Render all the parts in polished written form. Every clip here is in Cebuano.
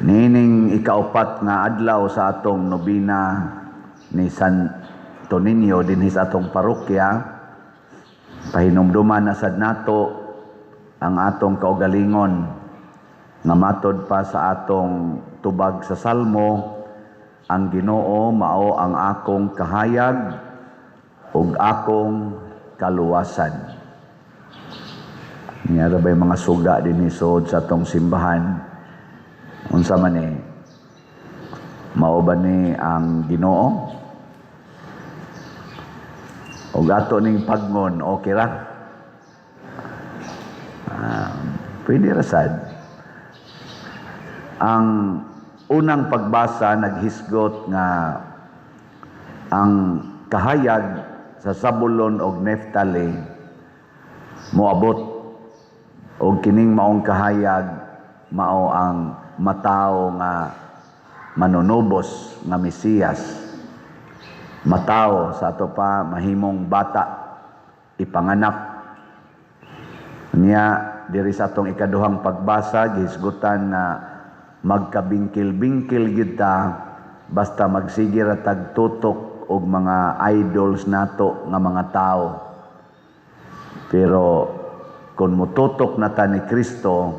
Niining ikaupat nga adlaw sa atong nobina ni Santo Niño dinhi sa atong parokya, pahinumduman na sad nato ang atong kaugalingon nga matod pa sa atong tubag sa Salmo, ang Ginoo mao ang akong kahayag ug akong kaluwasan. Niya ra ba'y mga suga dinhi sud sa atong simbahan? Unsa man ni? Mao ba ni ang Ginoo? Og ato ning pagngon, okay ra? Pwede ra sad. Ang unang pagbasa naghisgot nga ang kahayag sa Zabulon og Neftali moabot og kining maong kahayag mao ang matawo nga manunubos nga Mesiyas, matawo sa ato pa mahimong bata, ipanganak niya. Diri sa atong ikaduhang pagbasa, gihisgutan nga magkabingkil-bingkil gyud ta basta magsige ra tag tutok og mga idols nato nga mga tao, pero kung mututok na ta ni Kristo,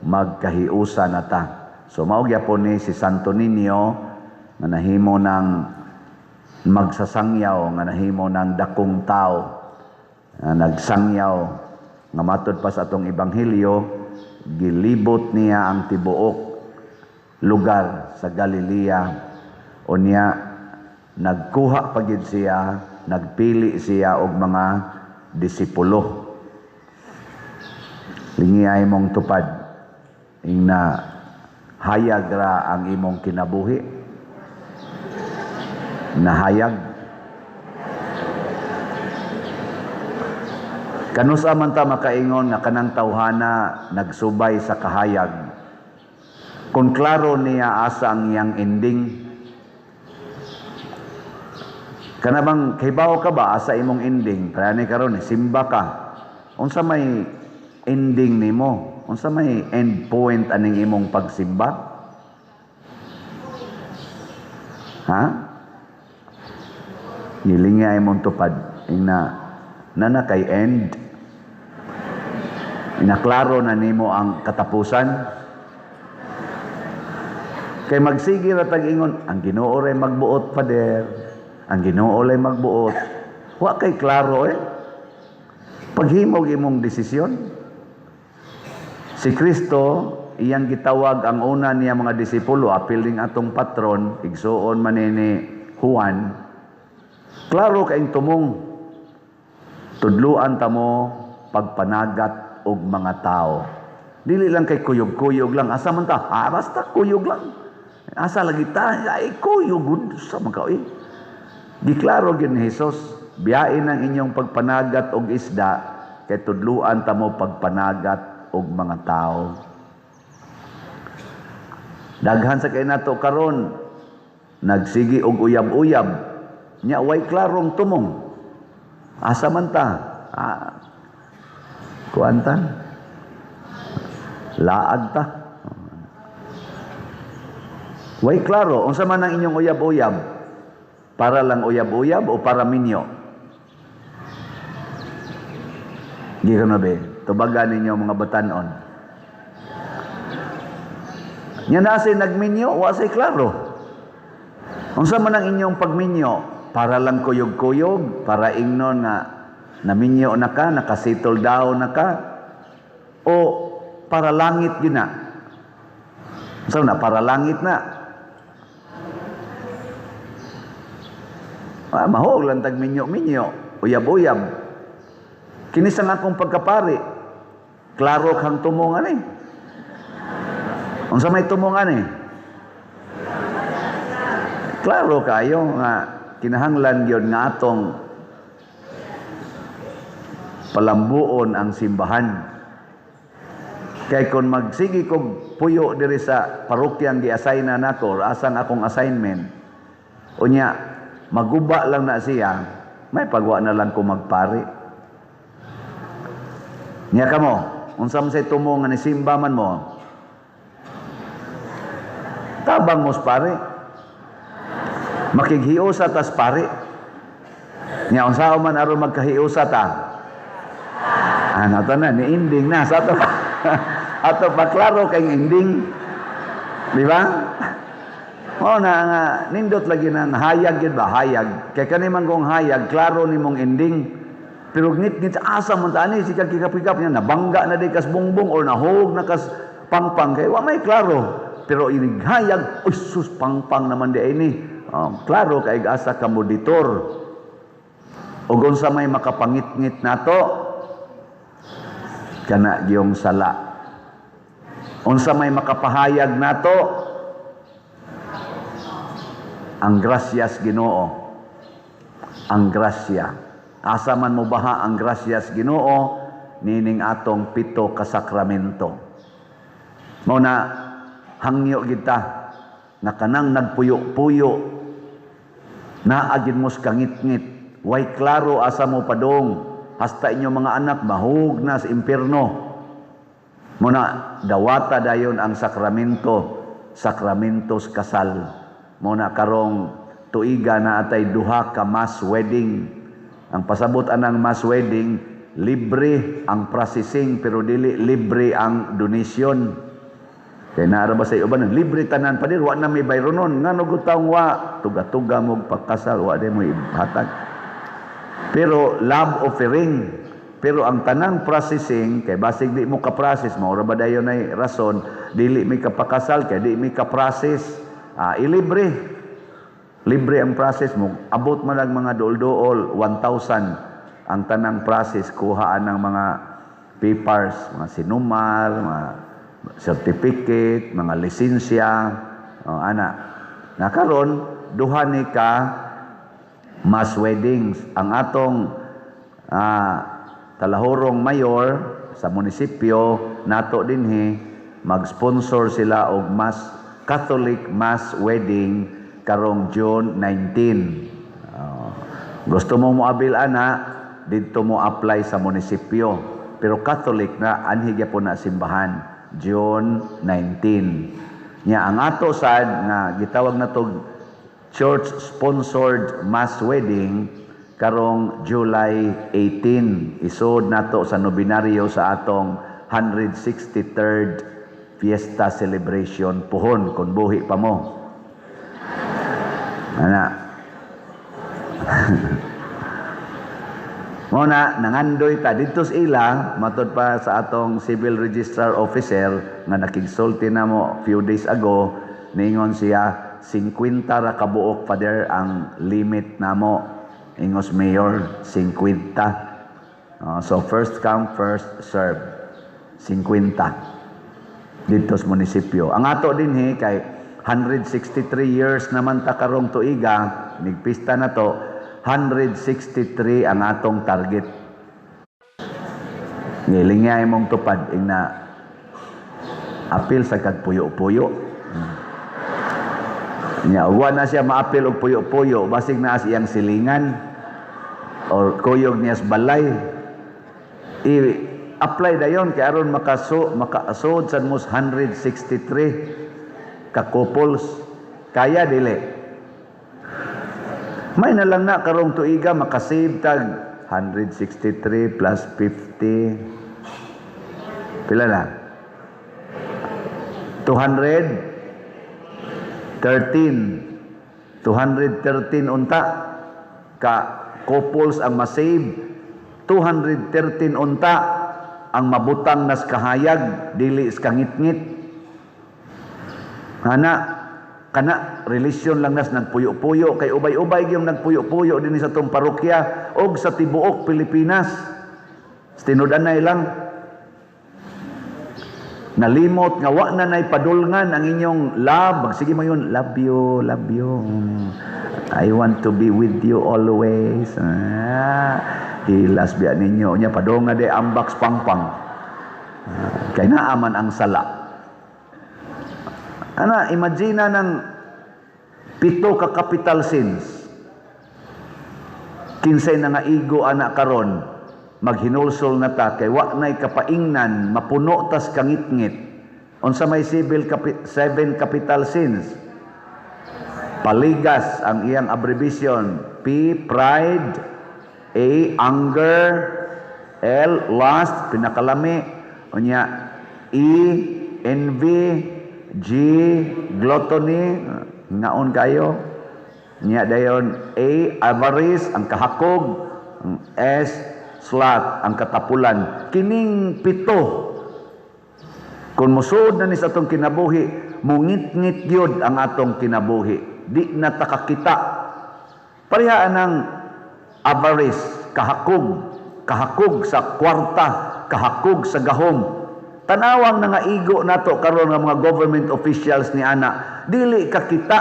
magkahiusa na ta. So mao gyapon ni si Santo Niño nga nahimo ng magsasangyaw, nga nahimo ng dakong tao nga nagsangyaw, nga matod pa sa atong ebanghelyo, gilibot niya ang tibuok lugar sa Galilea. Unya nagkuha pa gyud siya, nagpili siya og mga disipulo. Lingiay mong tupad, ingna hayag ra ang imong kinabuhi? Nahayag? Kanusa man ta makaingon nga kanang tawhana nagsubay sa kahayag kung klaro niya asa ang iyang ending? Kana bang kahibaw ka ba asa imong ending? Para ni karon simba ka, unsa may ending nimo? Unsa may end point aning imong pagsimba? Ha? Gilinga imong tupad, ingna nana kay end? Inaklaro na nimo ang katapusan? Kay magsige ra tag ingon, "Ang Ginoo ray magbuot, Father. Ang Ginoo ray magbuot." Wa kay klaro eh. Paghimog imong desisyon. Si Kristo, iyang gitawag ang una niya mga disipulo, apil ning atong patron, igsuon man ni Juan. Klaro kaing tumong. "Tudluan ta mo pagpanagat og mga tao." Dili lang kay kuyog-kuyog lang. Asa man ta? Ah, basta kuyog lang. Asa lagi ta? Ay, kuyog gud sa mga eh. Giklaro gyud ni Jesus, "Biyain ang inyong pagpanagat og isda kay tudluan ta mo pagpanagat og mga tao." Daghan sa kay nato karon nagsigi og uyab-uyab nya way klarong tumong. Asa man ta? Ah, kuan ta? Laag ta. Way klaro, unsa man ang inyong uyab-uyab? Para lang uyab-uyab o para minyo? Gikan na be, tubagan ninyo mga batanon. Nya na say nagminyo, wa say klaro. Unsa man ang inyong pagminyo? Para lang kuyog-kuyog, para ingnon nga naminyo na ka, nakasettle down na ka, o para langit gyud na? Unsa na para langit na? Ah, mahog lang tag minyo-minyo, uyab-uyab. Kini sa akong pagkapari, klaro kang tumongan eh. Unsa may tumongan eh? Klaro kayo nga kinahanglan gyud nga atong palambuon ang simbahan. Kay kung magsige kog puyo diri sa parokyang gi-assign na nako, asang akong assignment, unya maguba lang na siya, may pagwa na lang ko magpari. Nya kamo, unsa man say tumo nga ni simba man mo? Tabang mos pare. Makighiusa tas pare. Nya unsa man aron magkahiusa ta? Ano to na, ni ending na. Sa ato, ato pa klaro kay ending. Di ba? O na nga, nindot lagi nang hayag yun ba? Hayag. Kay kani man kong hayag, klaro ni mong ending. Pero ngit-ngit asa man tani si kag kikap-kikap niya nabangga na di kas bungbong or nahog na kas pangpang kay wa may klaro. Pero inig hayag, uy sus, pangpang naman di ini. Oh, klaro kay asa ka moditor. O unsa may makapangitngit nato, kana gyung sala. Unsa may makapahayag nato, ang grasyas Ginoo. Ang grasya. Asa man mo baha ang grasyas Ginoo nining atong pito ka sakramento. Mao na hangyo kita na kanang nagpuyo-puyo naa gid mo sa kangitngit, way klaro asa mo padong, hasta inyo mga anak mahug na sa impierno. Mao na dawata dayon ang sakramento, sakramentos kasal. Mao na karong tuiga na atay duha ka mass wedding. Ang pasabot anang mass wedding, libre ang processing pero dili libre ang donation. Kay naara ba sa uban, libre tanan pa dir, wa na may bayronon. Ngano gud taong wa tuga-tuga mo pagkasal, wa di mo ihatag. Pero love offering. Pero ang tanang processing, kay basig di mo ka-process, mao ra ba dayon ay rason dili mi kapakasal kay di mi ka-process. Ah, ilibre. Libre ang process mo. Abot man lang mga duol-duol, 1,000 ang tanang process, kuhaan ng mga papers, mga sinumar, mga certificate, mga lisensya, oh, ana. Nakaron duha ni ka mass weddings. Ang atong talahurong mayor sa munisipyo nato dinhi, mag-sponsor sila og mass Catholic mass wedding karong June 19. Oh, gusto mo moabil ana, didto mo apply sa munisipyo. Pero Catholic na, anhi gyapon na simbahan, June 19. Nya ang ato sad nga gitawag na tog church sponsored mass wedding karong July 18. Isod nato sa nobenaryo sa atong 163rd fiesta celebration puhon kung buhi pa mo. Ana. Mo na nangandoy ta didto sa ila, matod pa sa atong civil registrar officer nga nakigsulti na mo few days ago, ningon siya 50 ra kabuok, Father, ang limit namo, ingos mayor, 50. So first come, first serve, 50 didto sa munisipyo. Ang ato dinhi kay 163 years naman ta karong tuiga, nigpista na to, 163 ang atong target. Ngilingay mong tupad ing na apil sa kagpuyo-puyo. Nya uwa na siya maapil og puyo-puyo, basig na sa iyang silingan or kuyog niya sa balay. I-apply dayon kay aron makaasod sad mos 163 ka couples. Kaya dili? May na lang na karong tuiga makasave tag 163 plus 50. Pila na? 213. 213 unta ka couples ang masave. 213 unta ang mabutang nas kahayag dili is kangitngit. Ana kana relasyon lang nas nagpuyo-puyo kay ubay-ubay gyud nagpuyo-puyo dinhi sa atong parokya og sa tibuok Pilipinas. Tinud-anay lang nalimot nga wa na nay padulngan ang inyong love. Sige mo yun, "Love you, love you. I want to be with you always." Ah, hilas biya ninyo nya padung na de ambaks pangpang. Ah, kay naaman ang sala. Ana, imagine na ng pito ka capital sins. Kinsay na nga igo ana karon, maghinulsol na ta kay wa na'y kapaingnan, mapuno tas kangitngit. Unsa may seven capital sins? Paligas ang iyang abbreviation. P, pride. A, anger. L, lust, pinakalami. Unya, E, envy. G, gluttony, ngaon kayo. Nya dayon A, avarice, ang kahakog. Ang S, sloth, ang katapulan. Kining pito, kung musuod na ni sa atong kinabuhi, mungit-ngit gyud ang atong kinabuhi. Di na ta kakita. Pareha ang avarice, kahakog, kahakog sa kwarta, kahakog sa gahom. Tanawang nangaigo nato karon nga mga government officials ni ana, dili ka kita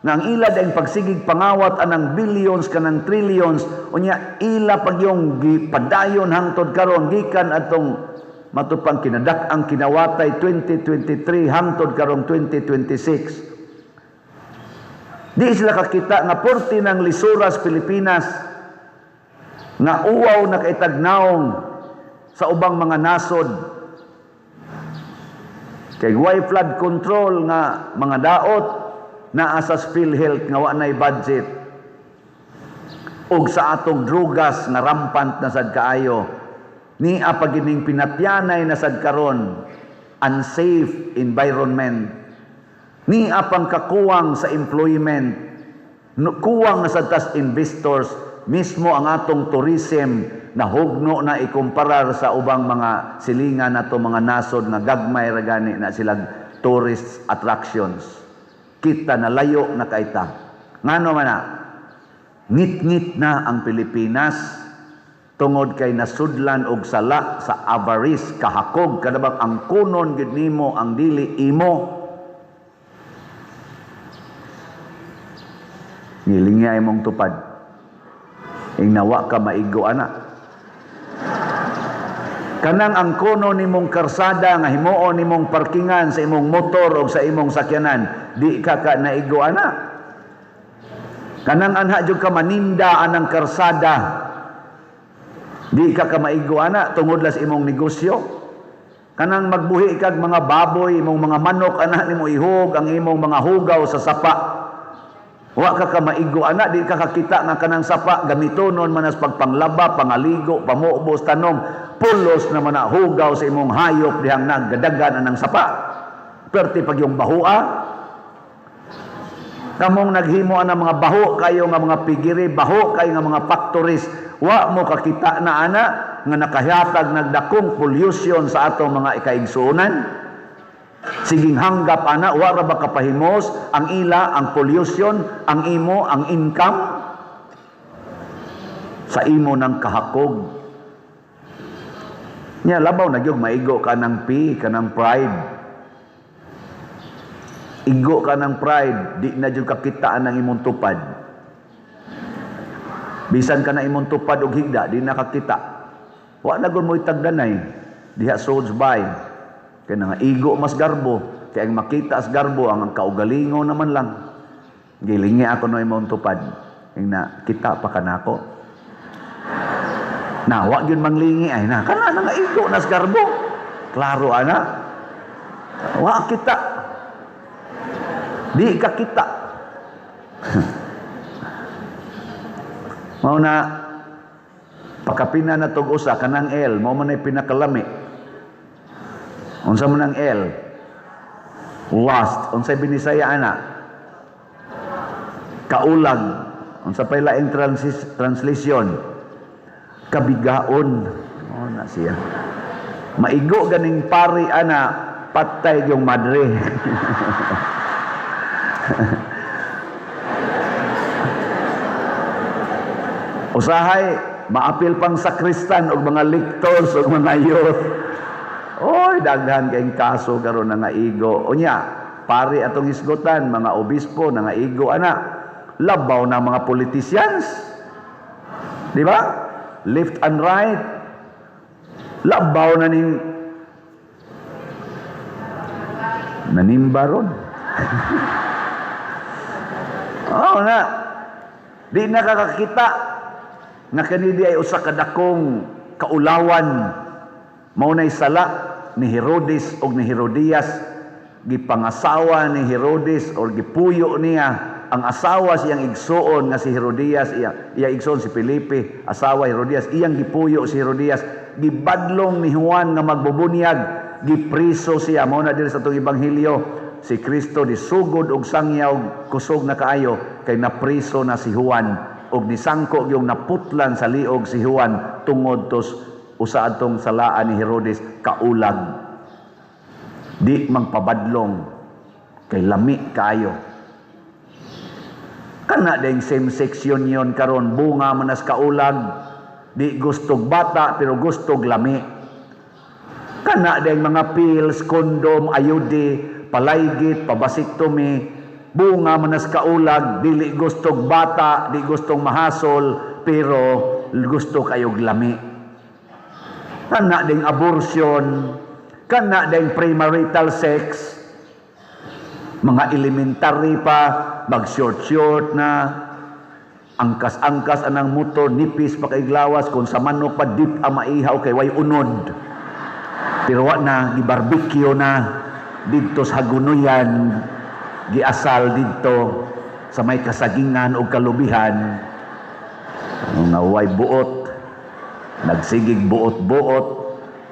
nga ang ila dayong pagsigig pangawat anang billions kanang trillions, unya ila pag yung gipadayon hangtod karon, gikan atong matupang kinadak-ang kinawatay 2023 hangtod karong 2026. Di sila kakita nga porti ng lisuras Pilipinas nga uwaw na kaitagnaong sa ubang mga nasod kay way flood control nga mga daot naa sa PhilHealth nga wa nay budget, ug sa atong drugas nga rampant na sad kaayo, nia pagining pinatyanay na sad karon, unsafe environment, nia pang kakuwang sa employment, no, kuwang na sad tas investors. Mismo ang atong tourism nahugno na ikumparar sa ubang mga silingan nato, mga nasod nga gagmay ra gani na silang tourist attractions. Kita na layo na kaita. Ngano man na ngit-ngit na ang Pilipinas? Tungod kay nasudlan og sala sa avarice, kahakog, kanabang ang kunon gid nimo ang dili imo. Nilingya imong tupad. Ingnawa ka maigo ana. Kanang ang kuno nimong karsada nga himuon nimong parkingan sa imong motor o sa imong sakyanan, di ka ka naigo ana. Kanang anha jud ka maninda anang karsada, di ka ka maigo ana tungod las imong negosyo. Kanang magbuhi kag mga baboy, imong mga manok ana nimo ihug ang imong mga hugaw sa sapa. Wa ka ka maigo ana, di ka kakita nga kanang sapa gamitonon man as pagpanglaba, pangaligo, pamuubos tanom, pulos na man na hugaw sa imong hayop dihang naggadagan anang sapa. Perti pag yung bahua, kamong naghimo ang mga baho kayo nga mga pigiri, baho kayo nga mga factories, wa mo kakita na ana nga nakahatag nagdakong pollution sa atong mga ikaigsuonan. Siging hanggap ana, wa ra ba kapahimos ang ila ang pollution, ang imo ang income sa imo ng kahakog. Nya labaw na gyud maigo ka ng P, ka ng pride. Igo ka ng pride, di na jud kakitaan ang imong tupad. Bisan ka na imong tupad og higda, di na kakita. Wa na gud mo itagdanay diha sods bay. Kay nga igo mas garbo, kay ang makita as garbo ang kaugalingon naman lang. Gilingi ako no imong tupad. Ingna kita pa kanako. Na wa gyud manglingi ay na kana na nga igo nas garbo. Klaro ana. Wa kita. Di ka kita. Mao na pakapina na tog usa kanang L, mao man ay pinakalami. Unsa man ang L? Lust. Unsay Binisaya ana? Kaulag. Unsa pay laing translation? Kabigaon. Mao na siya. Maigo ganing pari ana, patay yung madre. Usahay maapil pang sakristan og mga lectors og mga youth. Oy, daghan kayong kaso karon na nga igo. Unya, pari atong hisgutan, mga obispo na nga igo ana. Labaw na mga politicians. Di ba? Left and right. Labaw na ning nanimba ron. Oo na. Di nakakakita nga kanidi ay usa ka dakong kaulawan. Mao nay sala. ni Herodes og ni Herodias. Gipangasawa ni Herodes or gipuyo niya ang asawa siyang igsuon nga si Herodias, iya igsuon si Felipe, asawa Herodias, iyang gipuyo si Herodias. Gibadlong ni Juan nga magbubunyag, gipriso siya. Mao na diri sa atong ebanghelyo, si Kristo disugod og sangyaw, kusog na kaayo kay napriso na si Juan og nisangko yung naputlan sa liog si Juan tungod tos usa atong salaan ni Herodes, kaulag. Di magpabadlong kay lami kaayo. Kana ding same-sex union karon, bunga man nas kaulag. Di gustog bata pero gustog lami. Kana ding mga pills, condom, IUD, palaygit, pa-vasectomy, bunga man nas kaulag. Dili gustog bata, di gustong mahasol, pero gusto kayog lami. Kana ding abortion, kana ding premarital sex, mga elementary pa, mag short short na, angkas-angkas anang motor, nipis pa kaiglawas, kung sa manok pa, deep ang maihaw kay way unod. Pero wa na, gi-barbecue na, didto sa Hagunoyan, giasal didto sa may kasagingan o kalubihan, nga way buot, nagsigig buot-buot,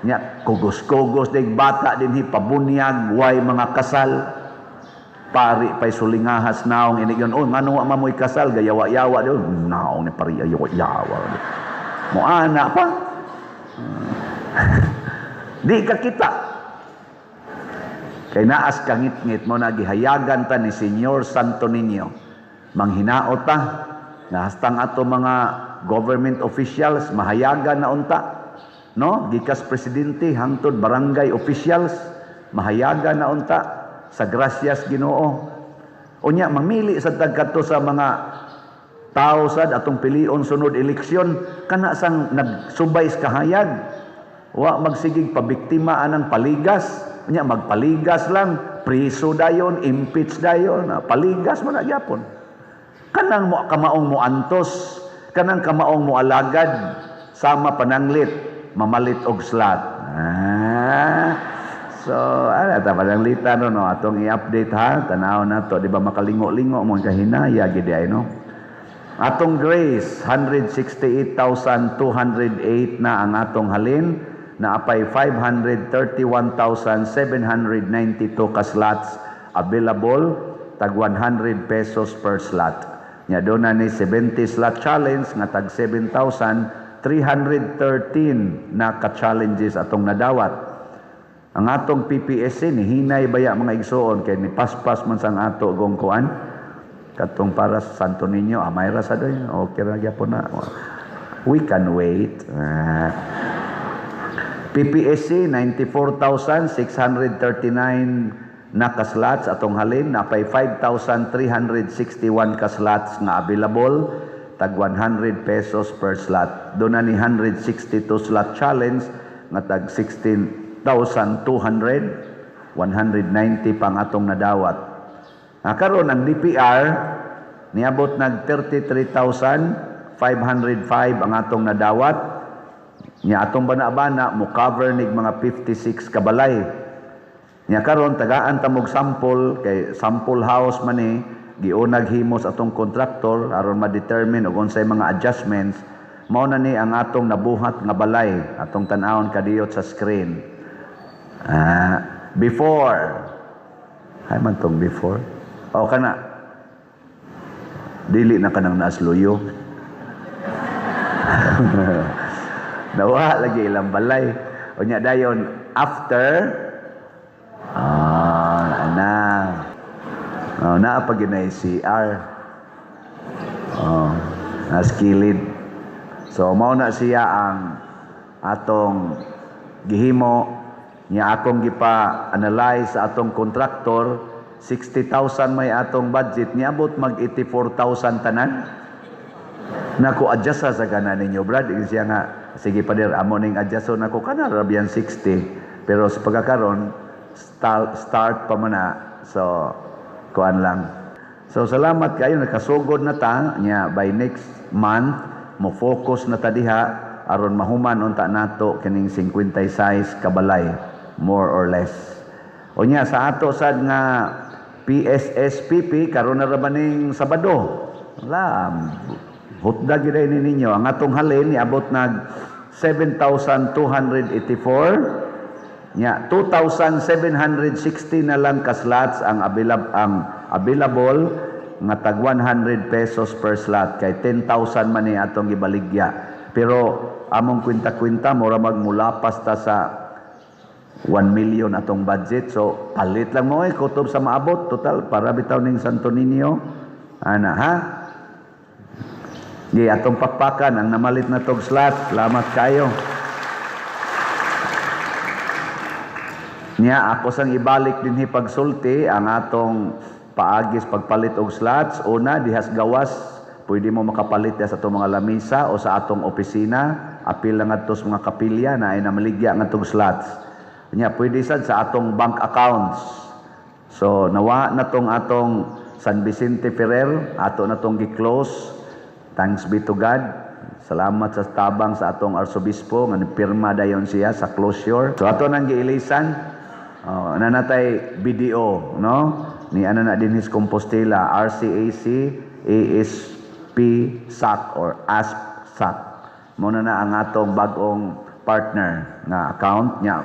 nya kugos-kugos dig bata dinhi pabunyag, way mga kasal. Pari pay sulingahas naong inig yun, "Oh, ngano wa mamoy kasal?" Gayawa-yawa di naong ni pari, yawa-yawa mo ana pa, di ka kita kay naas kangitngit mo na gihayagan ta ni Senyor Santo Niño. Manghinaot ta nga hastang ato mga government officials mahayagan na unta, no, gikas presidente hangtod barangay officials, mahayagan na unta sa grasyas Ginoo. Unya mamili sa tagkadto sa mga tao sad atong pilion sunod eleksyon, kana sang nagsubay sa kahayag, wa magsigig pabiktima anang paligas. Unya magpaligas lang, priso dayon, impeach dayon. Ah, paligas mo na gyapon. Kanang mo kamaong mo antos, kanang kamaong mo alagad, sama pananglit mamalit og slot. Ah, so ana ta pananglitan, no, atong i-update ha, tanaw na to, di ba makalingo-lingo mo kahinaya gid ay, no? Atong Grace, 168,208 na ang atong halin, naapay 531,792 ka slots available, tag 100 pesos per slot. Nya doon na ni 70 slot challenge nga tag 7,313 na ka-challenges atong nadawat. Ang atong PPSC ni hinay baya, mga igsuon, kay ni paspas man sang ato gong kuan katong para sa Santo Niño, amay ra sa doy, okay ra gyapon na. We can wait. Ah. PPSC, 94,639 na ka-slots atong halin, napay 5,361 ka-slots nga available, tag 100 pesos per slot. Doon na ni 162 slot challenge nga tag 16,200, 190 pang atong nadawat. Ah, karon ang DPR niabot nag 33,505 ang atong nadawat. Nya atong bana-bana mo cover nig mga 56 kabalay. Nya karon tagaan ta mog sample kay sample house man ni, giunag himos atong kontraktor aron ma-determine og unsay mga adjustments. Mao na ni ang atong nabuhat nga balay, atong tan-awon kadiyot sa screen. Ah, before. Hay man tong before. O kana. Dili na kanang naasluyo. Nawa lagi ilang balay. Unya dayon after, ah, na. Oh, naa pa ginay CR. Oh, naskilid. So mao na siya ang atong gihimo niya, akong gipa-analyze sa atong kontraktor, 60,000 may atong budget, niabot mag 84,000 tanan. Nako, adjust sa gana ninyo, Brad. Ingon siya nga, "Sige pader, amo ning adjust nako kana rabian 60." Pero sa pagkakaron start pa man na, so kuan lang. So salamat kayo, nakasugod na ta nya. By next month mo focus na ta diha aron mahuman unta nato kining 56 kabalay. more or less. Unya sa ato sad nga PSSPP, karon na ra ba ning Sabado? Wala, hutda gyud ni ninyo. Ang atong halin niabot nag 7,284. Nya 2,760 na lang ka slots ang available nga tag 100 pesos per slot, kay 10,000 man ni atong gibaligya. Pero among kwenta-kwenta, mura magmulapas ta sa 1 million atong budget. So palit lang mo eh, kutob sa maabot. Total, para bitaw ning Santo Niño. Ana ha? Di atong pakpakan ang namalit na tog slot. Salamat kayo. Niya ako sang ibalik dinhi pagsulti ang atong paagis pagpalit og slots. Una, dihas gawas, pwede mo makapalit diha sa atong mga lamisa o sa atong opisina. Apil lang ngadto sa mga kapilya na ay namaligya ngadtong slots. Nya pwede sad sa atong bank accounts. So nawa na tong atong San Vicente Ferrer, ato na tong gi-close. Thanks be to God. Salamat sa tabang sa atong arsobispo nga nipirma dayon siya sa closure. So ato nang giilisan. Oh, nanatay BDO, no? Ni ano na din his Compostela, RCAC, ASP SAC or ASP SAC. Muna na ang atong bagong partner nga account niya.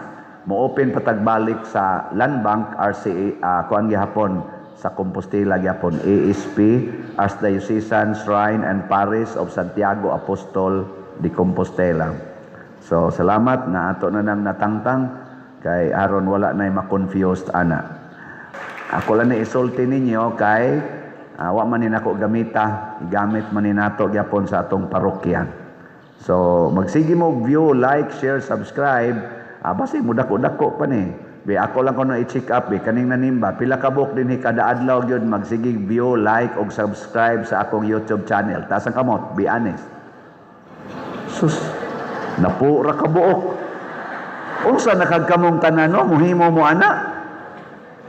Mo-open patagbalik sa Land Bank RCA, kuan gihapon sa Compostela gyapon, ASP, Archdiocesan Shrine and Parish of Santiago Apostol de Compostela. So salamat na ato na nang natangtang kay aron wala nay ma-confused ana. Ako lang na isulti ninyo kay wa man ni nako gamita, gamit man ni nato gyapon sa atong parokya. So magsige mo view, like, share, subscribe. Basi mo dako-dako pa ni. Be ako lang kuno i-check up be kaning nanimba pila ka buok dinhi kada adlaw gyud magsige view, like og subscribe sa akong YouTube channel. Taas ang kamot, be honest. Sus, napu ra ka buok. Unsa nakagkamong tanan, no? Muhimo mo ana.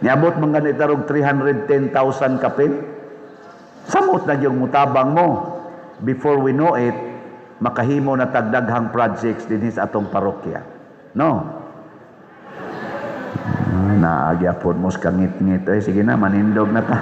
Niabot man ganit og 310,000 kapin. Samot na yung mutabang mo. Before we know it, makahimo na tagdaghang projects dinhi sa atong parokya. No? Ah, naagyapon mo sa kangit-ngit. Eh, sige na, manindog na ta.